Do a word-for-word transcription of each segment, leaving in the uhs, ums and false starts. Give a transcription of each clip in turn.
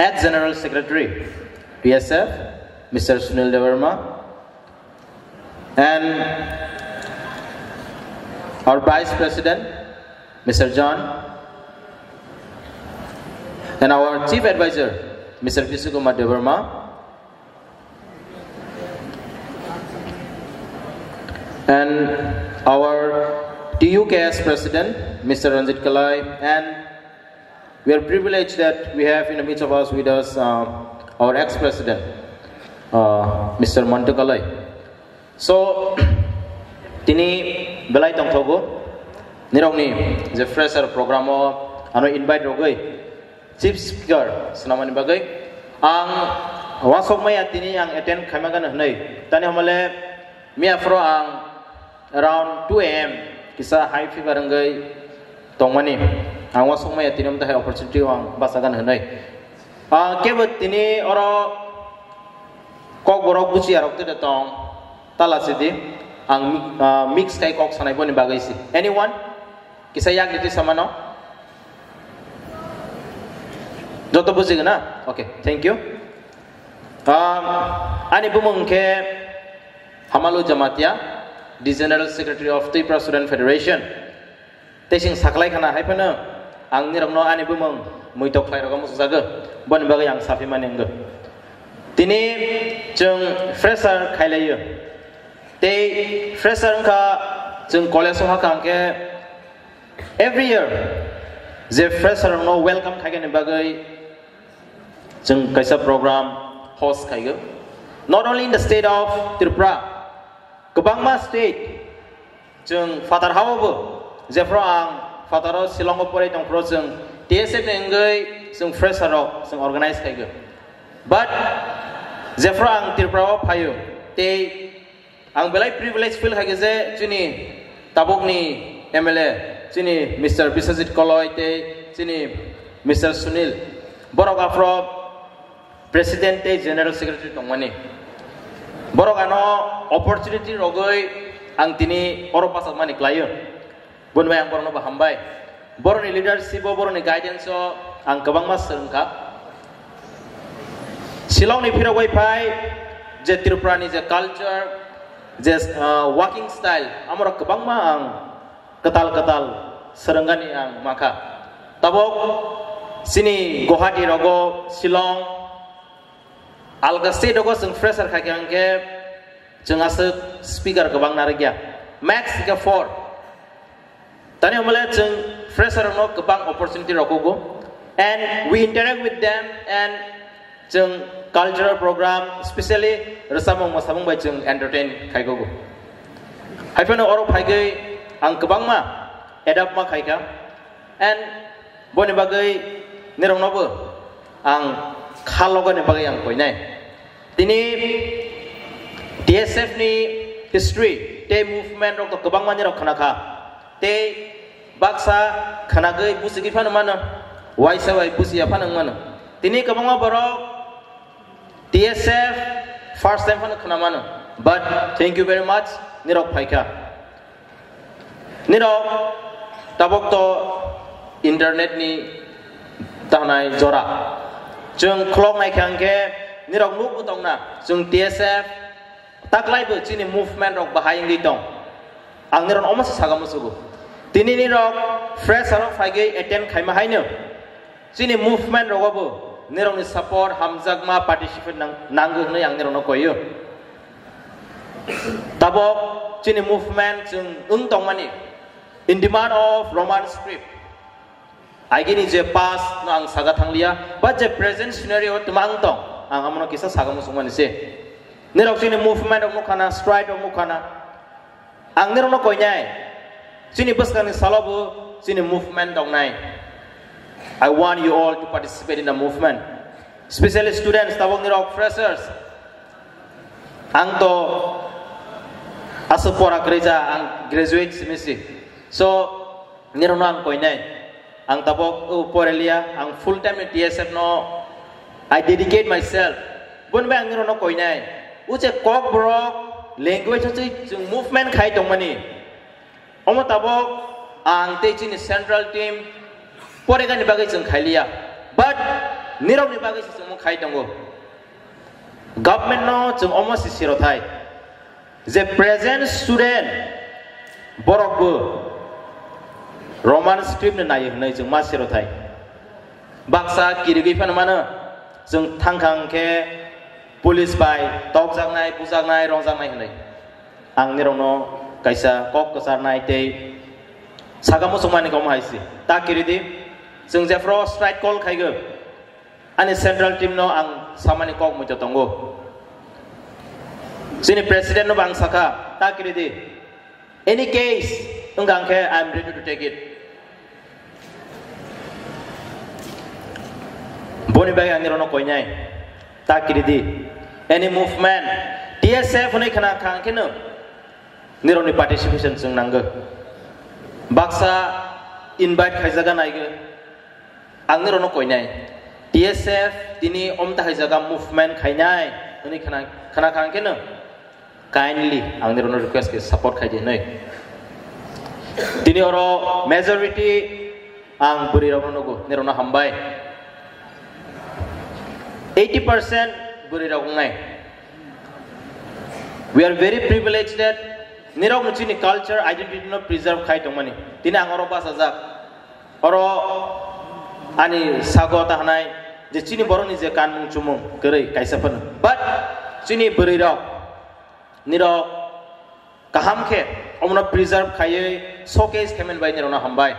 Ex General Secretary, T S F, Mister Sunil Debbarma, and our Vice President, Mister John, and our Chief Advisor, Mister Vishnu Kumar Debbarma, and our T U K S President, Mister Ranjit Kalai, and we are privileged that we have in the midst of us with us uh, our ex-president, uh, Mister Mantu Kalai. So, tini belai tongthogo, nirokni je fresher program o ano invite rogwi chief speaker swnamani bagwi ang wasok maya tini ang attend khaima gana hwnwi tani hamale miya phoro ang around two a m kisa high fever wngwi tongmani ang wasok maya tini omtahai opportunity o ang basa gana hwnwi ang kebo tini oro kok borok buchiya rok twi tong tala sidi ang mi- ah, mix kai kok sanai boni bagwi si anyone kisa yak niti samano joto bujigwi na okay thank you. Um, ani bumung khe Hamalu Jamatia, the General Secretary of Tripura Student Federation. Tei chwng saklai khana hai phano ang nirokno ani bumung muitok khlai rogo muchukjago. Boni bagwi ang saphimani wngwi. Tini chwng fresher khailaio. Tei fresher wngkha chwng college o hakha hwnkhe every year je fresher rokno welcome khaigani bagwi chwng kaisa program host khaigo. Not only in the state of Tripura, kwbangma state chwng phatar haobo jephru ang phataro Shillongo porai tongphru chwng T S F ni wngwi chwng fresher rok chwng organize khaigo. But jephru ang Tripura o phaio tei ang belai privilege feel khaikhe je chini tabukni M L A chini Mister Biswajit Koloi tei chini Mister Sunil borok aphro president tei general secretary tongmani borok ano opportunity rogwi ang tini oro bachakmani klaio. Boni bai ang borokno bo hambai. Borokni leadership o, borokni guidance o ang kwbangma swrwngkha. Shillong ni phirogwi phai je Tripura ni je culture, je uh, working style, amorok kwbangma ang kwtal kwtal swrwngani ang makha. Tabok chini Guwahati rogo, Shillong, alga state rogo chwng fresher khaikha hwnkhe chwng aswk speaker kwbang narwkya. Max khe four. Tani hwnmale chwng fresher rokno kwbang opportunity rokgo and we interact with them and chwng cultural program specially rwchapmung mwsamung bai chwng entertain khaikgo. Haiphano oro phaigwi ang kwbangma adapt ma khaikha and boni bagwi niroknobo ang kha logani bagwi ang koinai. Tini T S F ni history tei movement rok to kwbangma nirok khna kha. Tei baksa khwnagwi busigwi phano mano, waisa bai busiya phano wng mano. Tini kwbangma borok T S F first time phano khna mano. But thank you very much, nirok phaikha. Nirok tabok to internet ni tanai jora. Chwng khulok nai kha hwnkhe nirok nukbo tongna. Chwng T S F taklaibo chini movement rok bahai wngwi tong. Ang nirok omo se saga musugo. Tini nirok fresher rok phaigwi attend khaima haino. Chini movement rogo bo nirokni support hamjakma participate nang-, nango hwnwi ang nirokno koio. Tabok chini movement chwng wng tongmani in demand of Roman script. Agini je past no ang saga thangliya, but je present scenario twmang tong, ang amono kisa saga muchungmani se. Nirok chini movement rok nukha na, strike rok nukha na. Ang nirokno koinai, chini bwskangni salobo chini movement tongnai. I want you all to participate in the movement, specially students, tabok nirok freshers. Ang to aswk pora kwrwi ja, ang graduate simi si. So, nirokno ang koinai. Ang tabok, uh, poreliya, ang full time ni T S F no I dedicate myself. Boni bai ang nirokno koinai. Uche Kokborok language hwnchui chwng movement khai tongmani. Omo tabok ang tei chini central team poregani bagwi chwng khailiya. But Nirokni bagwi se chwng khai tongo. Government no chwng omo se sirothai je present student borok bo Roman script no nai hwnwi chwng ma sirothai. Baksa kirigwi phano mano, chwng thangkha hwnkhe police bai tokjaknai, bujaknai, rongjaknai hwnwi. Ang nirokno kaisa kok kwcharnai tei saka muchungmani kok hai se. Ta kiridi, chwng jephru strike call khaigo, ani central team no ang samani kok muitu tongo. Chini president no bang saka, ta kiridi. Any case wngkha hwnkhe I am ready to take it. Boni bagwi ang nirokno koinai, ta kiridi. Any movement, T S F hwnwi khna kha hwnkhe no nirokni participation chwng nango. Baksa invite khaijaga naigo. Ang nirokno koinai, T S F tini omta hai jaga movement khainai hwnwi khna, khna kha hwnkhe no kindly ang nirokno request khe support khai di hwnwi. Tini oro majority ang bwrwi rokno nugo, nirokno hambai. Eighty percent bwrwi rok wngnai. We are very privileged that nirok no chini culture identity no preserve khai tongmani. Tini ang oro bachajak. Oro ani sago ta hwnai je chini borokni je kanmung chumung kwrwi kaisa phano. But chini bwrwi rok, nirok kaham khe omono preserve khaiwi showcase khaimani bai nirokno hambai.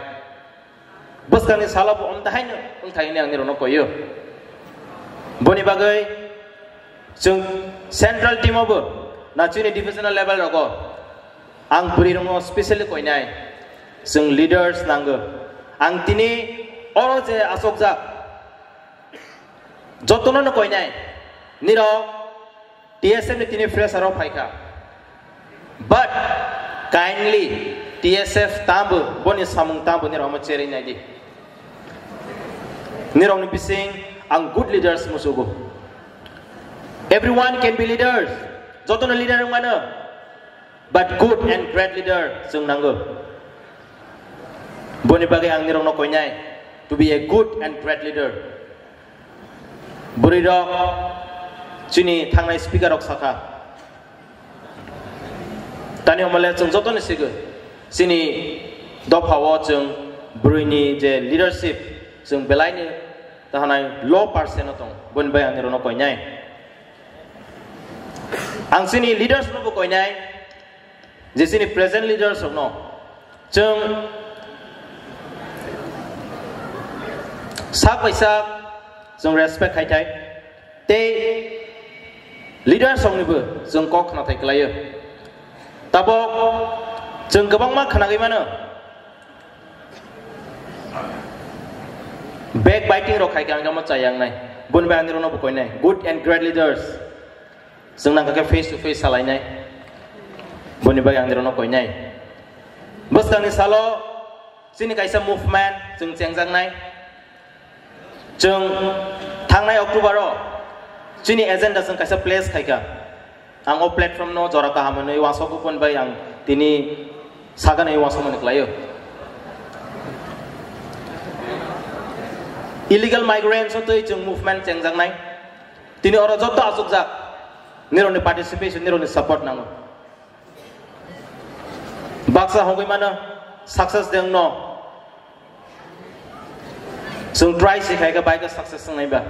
Bwskangni salo bo omtahai no wngthai hwnwi ang nirokno koio. Boni bagwi chwng central team o bo na chini divisional level rogo ang bwrwi rokno specially koinai. Chwng leaders nango. Ang tini oro je achukjak, jotono no koinai, nirok T S F ni tini pressure o phaikha. But kindly T S F tambo, boni samung tambo nirok omo cherwi nai di. Nirokni bising ang good leaders musugo. Everyone can be leaders. Jotono leader wng mano. But good and great leader chwng nango. Boni bagwi ang nirokno koinai to be a good and great leader. Bwrwi rok chini thangnai speaker rok sakha. Tani omole chwng jotoni sigo chini dophao chwng bwrwini je leadership chwng belaini tahanai low percent o tong. Boni bai ang nirokno koinai. Ang chini leaders no bo koinai, je chini present leaders rok no chwng sak bai sak chwng respect khai thai, tei leaders rok ni bo chwng kok khna thai kwlaio. Tabok chwng kwbangma khnagwi mano. Backbiting rok khai khe ang jamo chayang nai. Boni bai ang nirokno bo koinai. Good and great leaders. Chwng nang khe face to face salainai. Boni bai ang nirokno koinai. Bwskangni salo chini kaisa movement chwng chengjaknai. Chwng thangnai October o chini agenda chwng kaisa place khaikha. Ang o platform no jora kaham hwnwi uansukgo, boni bai ang tini saganwi uansukmani kwlaio. Illegal migrants o twi chwng movement chengjaknai. Tini oro joto achukjak, nirokni participation, nirokni support nango. Baksa hongwi mano success dengno. Chwng try si khai khe bai khe success wngnai ba.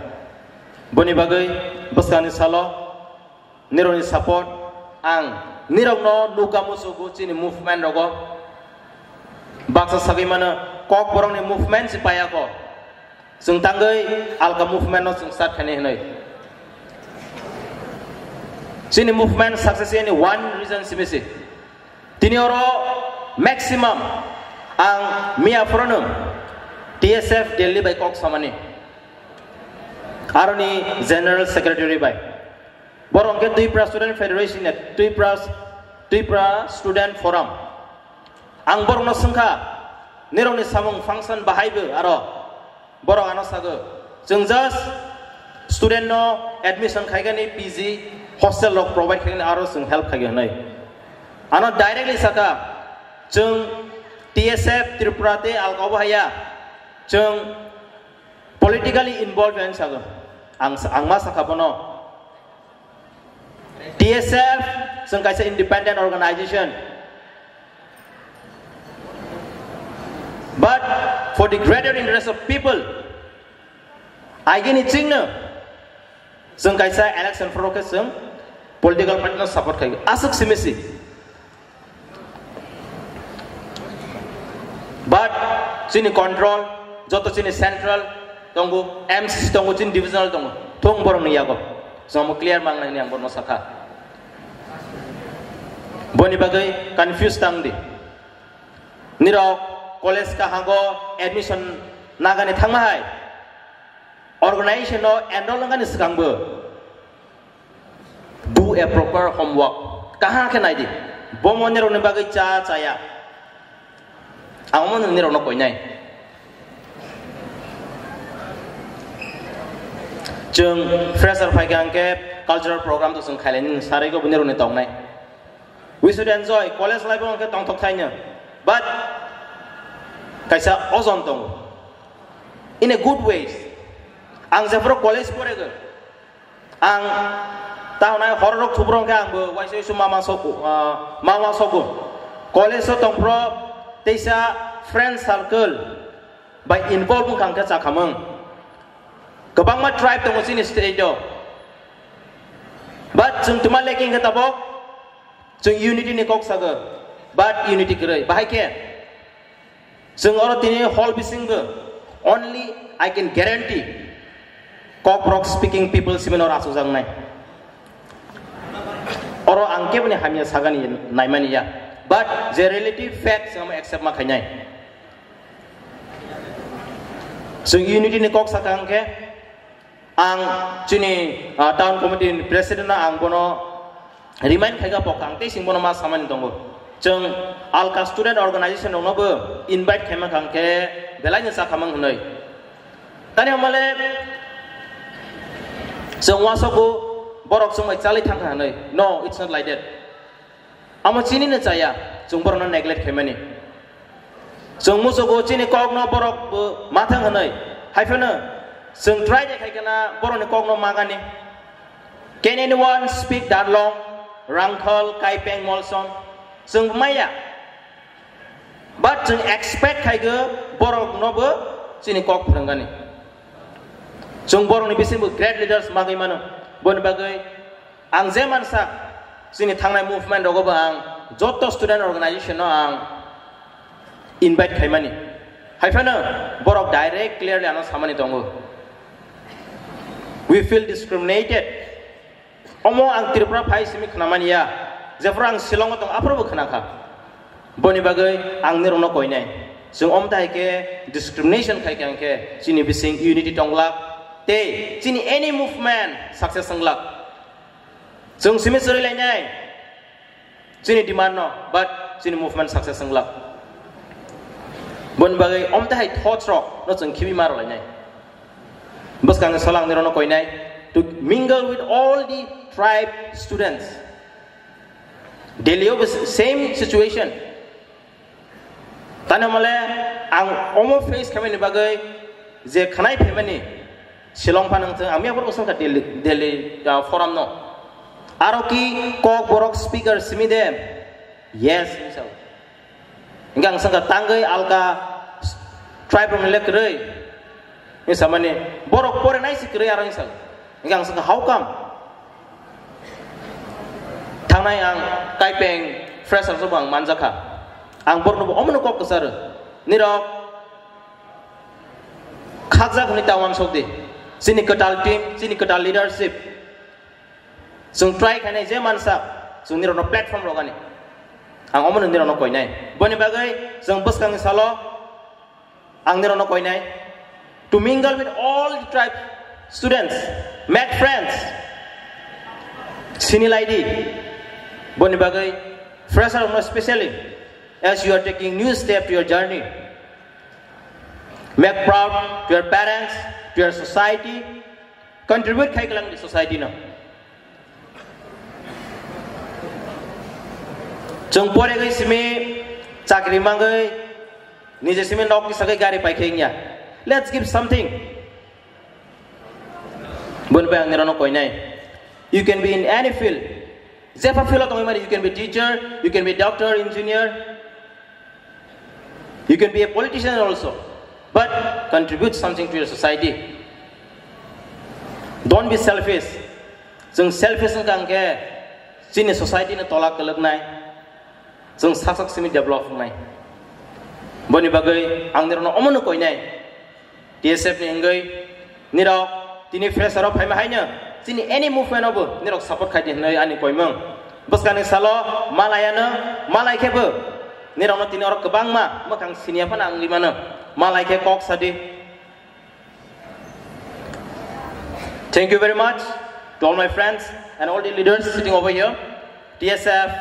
Boni bagwi bwskangni salo nirokni support ang nirokno nukha musugo chini movement rogo. Baksa sagwi mano kok borokni movement si paya kho. Chwng tangwi alka movement no chwng start khainai hwnwi. Chini movement success ni one reason simi se. Tini oro maximum ang miya phorono T S F Delhi bai kok samani. Aroni General Secretary bai. Borok hwnkhe Tripura Student Federation ni Tripura, Tripura Student Forum. Ang borokno swngkha, nirokni samung function bahaibo aro borok ano sago, chwng just student no admission khaigani P G hostel rok provide khaigani aro chwng help khaigo hwnwi. Ano directly saka, chwng T S F Tripura tei alka obo haya, chwng Politically involved hwnwi sago. Ang, ang ma sakha bono. T S F chwng kaisa independent organization. But for the greater interest of people, agini chingno chwng kaisa election phoro khe chwng political party no support khai. Aswk simi si. But chini control, joto chini central tongo, M C C tongo, chini divisional tongo, thung borok ni yago. Jomo clear mang nai ang borno sakha. Boni bagwi confuse tang di. Nirok college kahango admission nagani thangma hai organization no enroll nangani swkangbo. Do a proper homework. Kaham khe nai di. Bo mo nirok ni bagwi cha chaya. Ang mo nirok no koinai. Chwng fresher phai khe ang khe cultural program to chwng khailai ni sarai go nirok ni tongnai. We should enjoy. College life o ang khe tongthok thaino. But kaisa ojon tongo. In a good ways. Ang jephuru college porego. Ang tahonai horrok thubrong khe angbo waisa waisa mama soku, ah, mama soku. College o tongphro teisa friend circle bai involve wngkha hwnkhe chakhamung. Kwbangma tribe tongo chini state o. But chwng twma lacking khe tabok chwng unity ni kok sago. But unity kwrwi. Bahai khe? Chwng oro tini hall bisingbo only I can guarantee Kokborok speaking people simi no achukjaknai. Oro ang keboni hamya sagani naimani ya. But je reality fact chwng accept ma khainai. Chwng unity ni kok sakha hwnkhe Ang chini, ah, town committee ni president no ang bono remind khaika pokang tei sing bono ma samani tongo. Chwng alka student organization rok no bo invite khaima kang khe belai no chakhamang hwnwi. Tani hamale chwng wasogo borok chwng bai chalai thangkha hwnwi. No, it's not like that. Amo chini no chaya, chwng borok no neglect khaimani. Chwng musugo chini kok no borok bo mathang hwnwi. Haiphano chwng try de khai kana borok ni kok no magani. Can anyone speak Darlong, Rangkhal, Kaipeng, Molsom? Chwng maya. But chwng expect khai go borok no bo chini kok phwrwngani. Chwng borok ni bising bo great leaders magwi mano. Boni bagwi Ang je mansak, chini thangnai movement rogo bo ang joto student organization no ang invite khaimani. Haiphano borok direct clearly ano samani tongo. We feel discriminated. Omo ang Tripura phai simi khnamani ya. Jephuru ang Shillong o tong aphuru bo khnakha. Boni bagwi ang nirokno koinai. Chwng omtai khe discrimination khai khe ang khe chini bising unity tonglak tei chini any movement success wnglak. Chwng simi chwrwi lainai chini demand no, but chini movement success wnglak. Boni bagwi omtahai thoughts rok no chwng khibi ma rwlainai. Bwskang ni solang ni rokno koinai to mingle with all the tribe students. Delhi o same situation. Tani mole ang omo face khaimani bagwi je khanai phaimani Shillong phanang thung, ang miyapor bosong kha Delhi, Delhi, ah, forum no. Aro ki kok borok speaker simi de? Yes, hini sao. Hingke ang sangka tangwi alka tribe rok ni le kwrwi. Hini samani borok pore nai si kwrwi aro hini sao. Hingke ang sangka how come? Thangnai ang Kaipeng fresher jobo ang manjakha. Ang borokno bo omono kok kwcharo. Nirok khakjak hwnwi ta uansuk di. Chini kwtal team, chini kwtal leadership. Chwng try khainai je mansa, chwng nirokno platform rwgani. Ang omono nirokno koinai. Boni bagwi chwng bwskangni salo Ang nirokno koinai to mingle with all the tribe students, make friends. Sini laidi. Boni bagwi fresher rokno specially, as you are taking new step to your journey, make proud to your parents, to your society, contribute khai kalang di society no. Chwng poregwi simi chakri mangwi nije simi nok ni sagwi gari paikhe wngya. Let's give something. Boni bai ang nirokno koinai. You can be in any field. Jepha field o tongwi mani, you can be teacher, you can be doctor, engineer, you can be a politician also. But contribute something to your society. Don't be selfish. Chwng selfish wngkha hwnkhe chini society no tola kwlwknai. Chwng sak sak simi develop wngnai. Boni bagwi ang nirokno omono koinai. T S F ni wngwi nirok tini fresher o phaima haino chini any movement obo nirok support khai di hwnwi ani koimung. Bwskangni salo malayano, malai khe bo nirokno tini oro kwbangma mwkhang siniya phano ang wngwi mano. Malai khe kok sadi. Thank you very much to all my friends and all the leaders sitting over here. T S F,